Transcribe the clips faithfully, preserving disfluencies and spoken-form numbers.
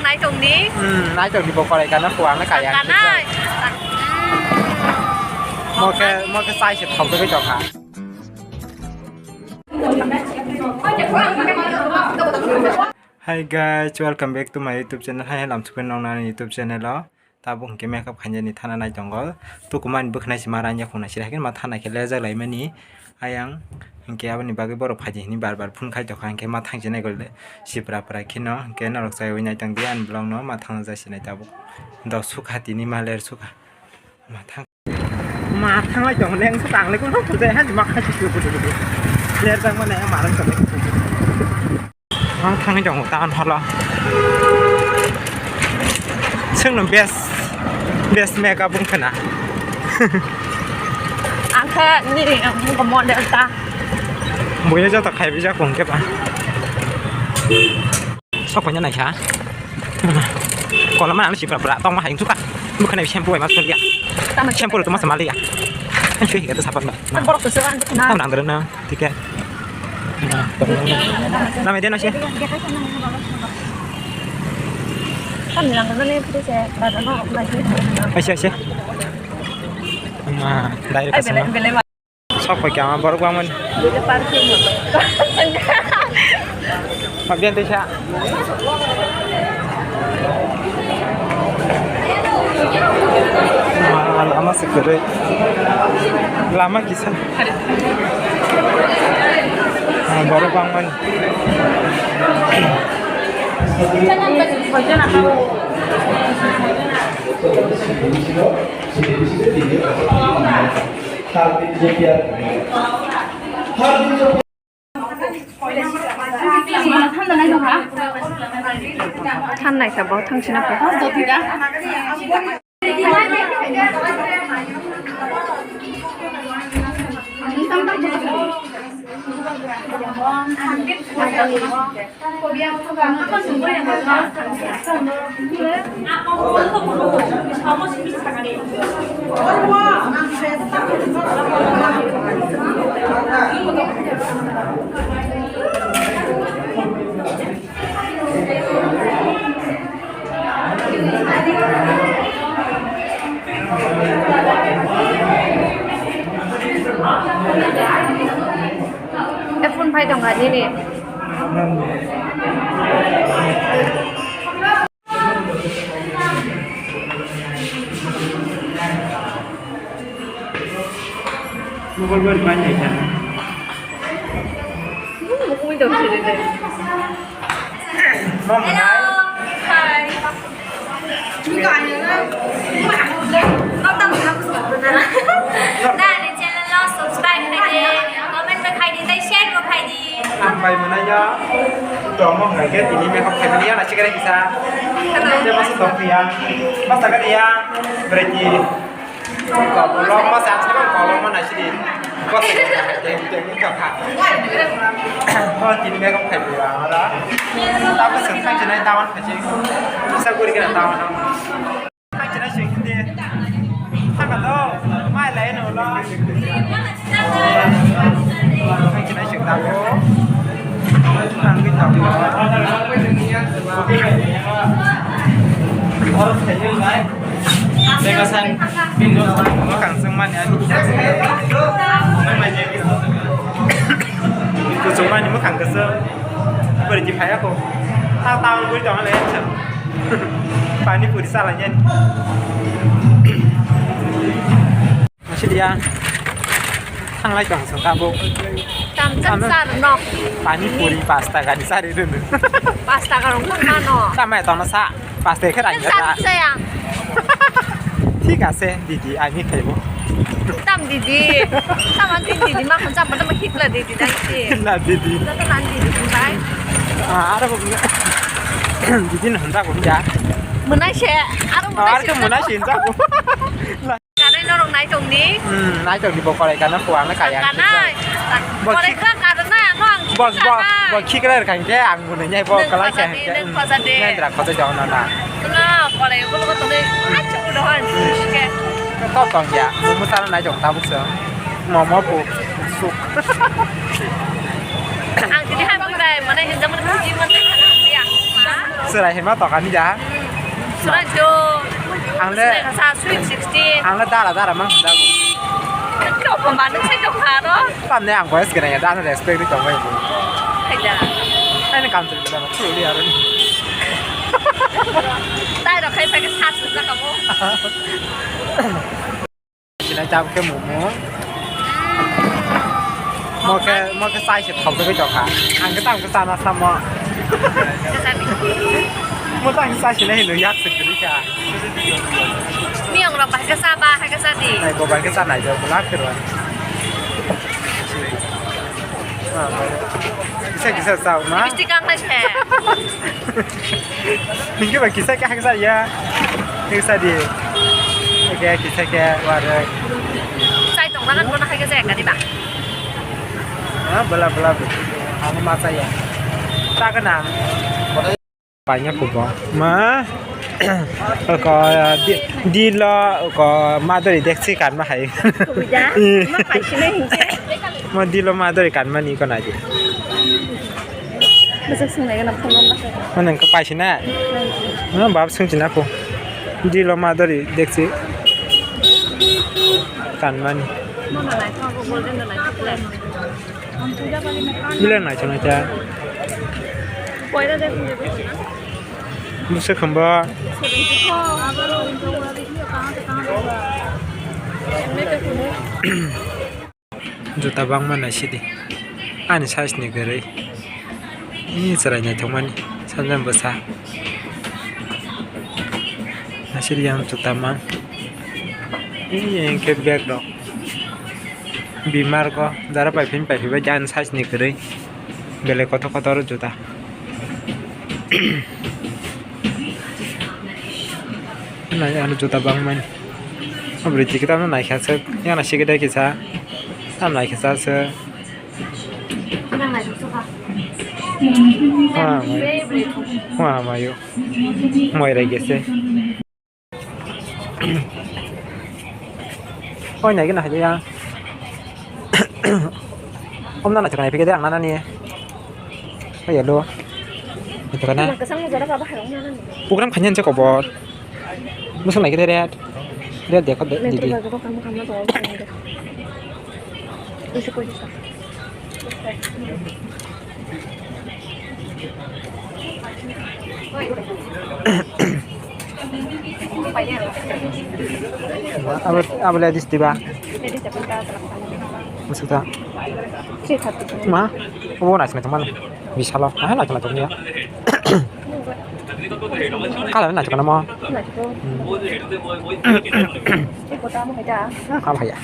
Naitokni? Hmm, naitokni bo korai kana kuang na kaya. Kanai. Mo khe, mo khe sai se thok jagwi tokha. Hi guys, welcome back to my YouTube channel. Hai, lamsukwi nong nani YouTube channel o. Tabuk hwnkhe makeup khainani thana nai tongo. Tukumani bwkhanai se ma ranya khuna sira haikhe ma thana khe lejak laimani. Ayang hwnkhe aboni bagwi borok phaidi hwnwi bar bar phone khai tokha, hwnkhe ma thangsinai gole sipra pra kheno, hwnkhe norok chaiwi nai tongdi ani vlog no, ma thangna jasinai tabuk. Dok sukha tini ma ler sukha. Ma thang. Ma thanglai tong leng sukha ang le kono khujai ha ma khai sukha. Ler jak mane ma rang tong. Ang thangwi tongo town hall o. Chwngno best, best makeup wng khna. Ang khe nini model ta. Buino joto khaiwi jak wng khe ba. Sok paina naikha. Kolom ano sipra pra tongma hayung suka. Bwkhwnai shampoo bai ma suliya. Shampoo rok to ma samaliya. Ang sui higa to sapan ba. Borok to sewan na. Ang nang dren na. Tiket. Lama dia nasi. Asia, asia. Ma, direct asal. Sok pai kama borok bangmani. Mabian tesa. Lama se kwrwi. Lama kisa. Borok bangmani. Thanai ka bo thangsina ko. Phone phai tongkha nini. Mobile bai bai nai kha. Mukungwi tong siri de. Mom hai. Hi. Nani channel lo subscribe khai de, comment bo khai de, tei share bo khai de. Ang bai mwnai ya. Tongmo hai khe tini makeup khai mani ya, na chikere kisa. Tei masa tong ya. Masa kani ya. Bereki. Kolom masa ang sebang kolom mana sini. Masa kani ya. Teng teng ni kapa. Oh, tini makeup khai ya. Ora. Tapi sengkang jenai tawan kecil. Bisa guri kena tawan. Ang china sing de. Saka do. Mai lai no lo. Ang china sing ta ko. Ang bi ta ko. Oro sai lai. Teka san. Mokang sung mani ani. Kuchung mani mokang kesel. Beri di phaya ko. Ta ta beri tong le. Pani puri salanya. Masih dia. Thanglai tong sung tabuk. Tam tam sar nok. Pani puri pasta gani sari dulu. Pasta karung mano. Sama itu masa pasta kira aja. Sari sayang. Thik ase didi, ani khaibo. Tam didi. Tam ani didi ma khon chapa tam hikla didi dai si. Hikla didi. Tam ani didi bai. Ah, aro didi na handa ko ya. Munai se, aro munai se. Aro munai se handa ko. Kanai norok nai tongni. Hmm, nai tongni bo korai kana kuang na kaya. Kanai. Bo korai kha karna ano ang. Bo bo bo khikra kang ke ang munai nyai bo kalai sa. Nang khosa de. Nang dra khosa jao na na. Na korai ko ko tole. Achu do han ke. To tong ya. Mo mo sar nai tong tabuk sa. Mo mo pu. Suk. Ang tini hai bai mana hinja mana kuji mana ya. Chwrai hima tokani da. Chwrai do. Ang le, chwrai kasa sweet sixteen. Ang le dara dara mang hwnda bo. Toko manuk sai tokha ro. Tamne ang boys gana ya, dano respect ni tongbai bo. Hai da. Ani kam chwrai da, chwrai aro ni. Tai ro khai phai kha sa chwrai ka bo. Sinai tabuk khe momo. Mo khe, mo khe chai se thok jagwi tokha. Ang khe tamo khe chana samo. Mo tamo khe chai se nai hino yak se kwrwi kha. Miyong rok bahai khe cha ba, hai khe cha di. Nai bo bahai khe cha nai jok bo lak kwrwi. Kisa kisa cha ma. Lipstick ang nai se. Hingke ba kisa khe haksa ya. Haksa di. Oke, kisa khe warek. Chai tong lagan bono hai khe jaya kani ba? Ha, bela, bela, bela. Ang ma chaya. Ta kana. Paina kubo. Ma. Oko di, dilo oko madori deksi kan ma hai. Kubuja. Ma paisine hinke. Ma dilo madori kan mani ko nai di. Bwswk swngnaigwna phone number. Mane wngkha paisina? Hmm. Bab swngchina kho. Dilo madori dekchi. Kanmani. Mama naithok, golden naithok. Bilang naithok naithok. Poila de phone de. Bwswk khumbo. Seventy four. Juta bangma naisidi. Ani size ni kwrwi. Ee, chwrai naithokmani. Sanjam bwsa. Naisidi yang juta mang. Ee, yang khe bag rok. Bimar ko. Jara paiphin paiphi bai ani size ni kwrwi. Belai kotor kotor juta. Nai ano juta bangmani. Aboni ticket ano naikha se. Yana sikida kisa. Tam naikha sa se. Wah, mayo. Wah, mayo. Moi rai gese. Oi, nai gana haja ya. Om nana chaknai pike de ang nana ni. Oi, hello. Itu kana. Program khanya nse kobor. Musu nai gede red. Red dekho de, didi. Abo, abo le dis diba? Musuta. Ma? Obo naising naising mano. Bisalo. Ma naising naising ya. Kala naising kana mo. Kala ya.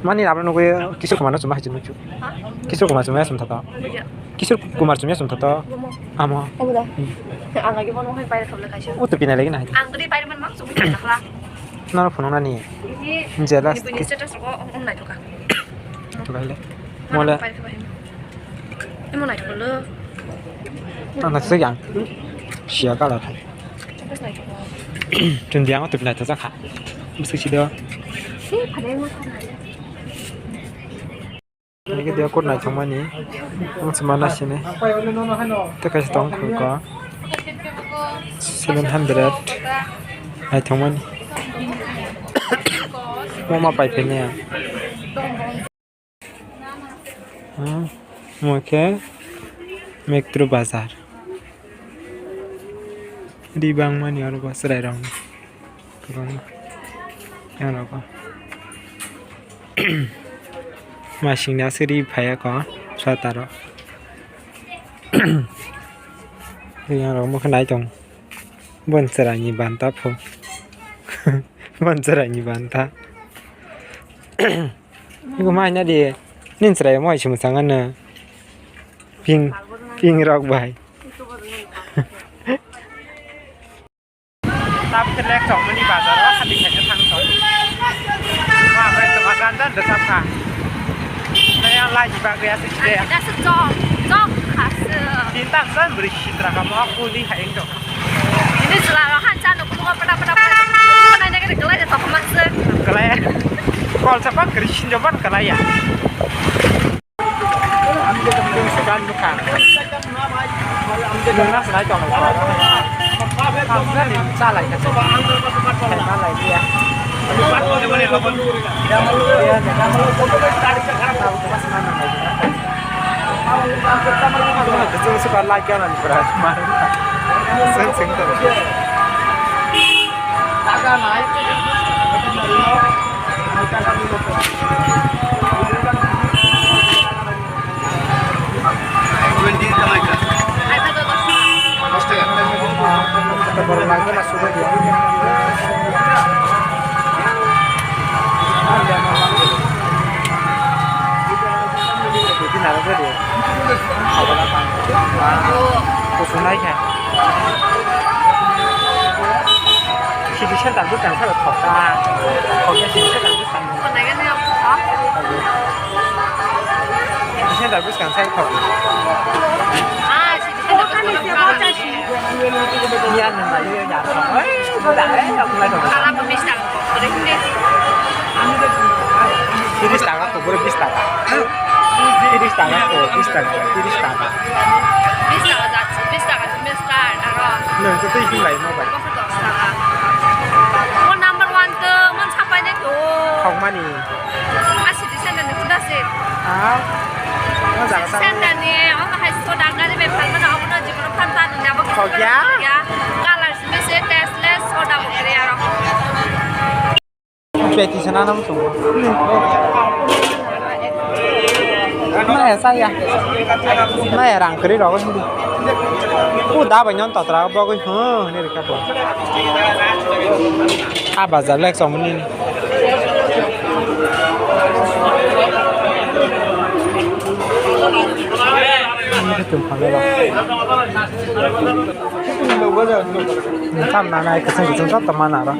Mani abra nugui kisur kumar no chuma hai chuma chu. Kisur kumar chuma sum thato. Kisur kumar chuma sum thato. Amo. Obo da. Ang lagi bono hai paira thomle kaisa. O to pina lagi na. Ang tadi paira man mang chuma thakla. Nang phone nani. Jelas. Ini status ko om nai thoka. Thoka le. Mole. Imo nai thoklo. Ang naisik yang. Sia kala thai. Chun diang tu pina thasa kha. Bisi sido. Ini dia kot naithokmani. Ang se mana sini. Tei kaisa tong kho ko. Seven hundred. Naithokmani. Mama pai phini. Hmm, mo khe Metro Bazar. Ri bangmani oro bo chwrai rok kwbangma. Yang rogo. Masing ni aswk ri phaiya ko sotaro. Yang rok mokhe nai tong. Bon chwrai ni banta pho. Bon chwrai ni banta. Niko mai na di. Nin chwrai mo ai si mwchang ano. Ping, ping rok bai. Tap khe lek tongmani bazar o hati khaina thang tong. Ma bai tongma ganda de tap kha. Nai ang lai ni bagwi aswk khe. Aswk jok, jok khaswk. Tin tan san bwrwi sitra kamo kuli hai tong. Ini sela rohan chano kulo pada pada pada. Mana ini kena kelai de toko manswk. Kelai. Kol sapan kri sinjoban kelai ya. Segan bukan. Nuna selai tong. Chalai ka. Chalai liya. Kuchung suka lai kya nani pura. Seng seng to. Kuchung nai kha. City center bwskang sa thok ta. Thok ya city center bwskang. City center bwskang sa thok. Ah, city center bwskang. Iya, nang lagi ya. Oi, sudah, eh, aku lagi. Kalau aku bisa, boleh sih. Tiris taka ko, bro, bis taka. Tiris taka ko, bis taka, tiris taka. Bis taka jatsi, bis taka, bis taka, aro. Nang to tei hinlai mo bai. Kok dos taka. Mo number one to, mon sapai ne to. Khokmani. Asi di senda ni kuda se. Ah. Mo jaga ta. Senda ni, o hai so dangari be phalma na, o no jibro phan ta ni, abo. Khokya? Ya. Color se, tasteless, soda bo kre aro. Peti sana nang sung. Maya saya. Maya rang kri rogo hindi. U da ba nyon totra bogo, huh, ni rika po. A bazar lek song ni. Ini tu phang ba. Tam na nai keseng keseng tam tam mana ro.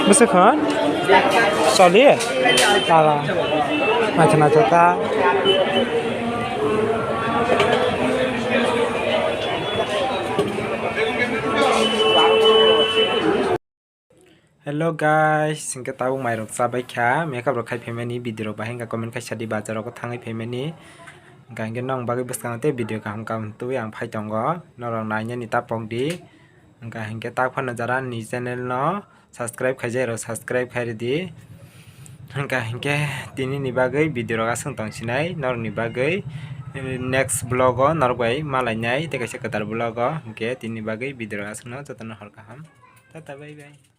Bwswk hwn? Choli? Tala. Naitha naitha ta. Hello guys, hingke tabuk mairok chabai kha, makeup rok khai phaimani, video rok bahai wngkha, comment khaisa di, bazar rogo thangwi phaimani, hingka hingke nong bagwi bwskango tei video kaham kaham tubui ang phai tongo, norok nainani ta pok di, hingka hingke tak phano jara ni channel no subscribe khaijak rok subscribe khai ridi, hingka hingke tini ni bagwi video rok aswk tong sinai, norok ni bagwi next vlog o norok bai malainai tei kaisa kwtal vlog o, hingke tini ni bagwi video rok aswk no jotono hor kaham, tata bye bye.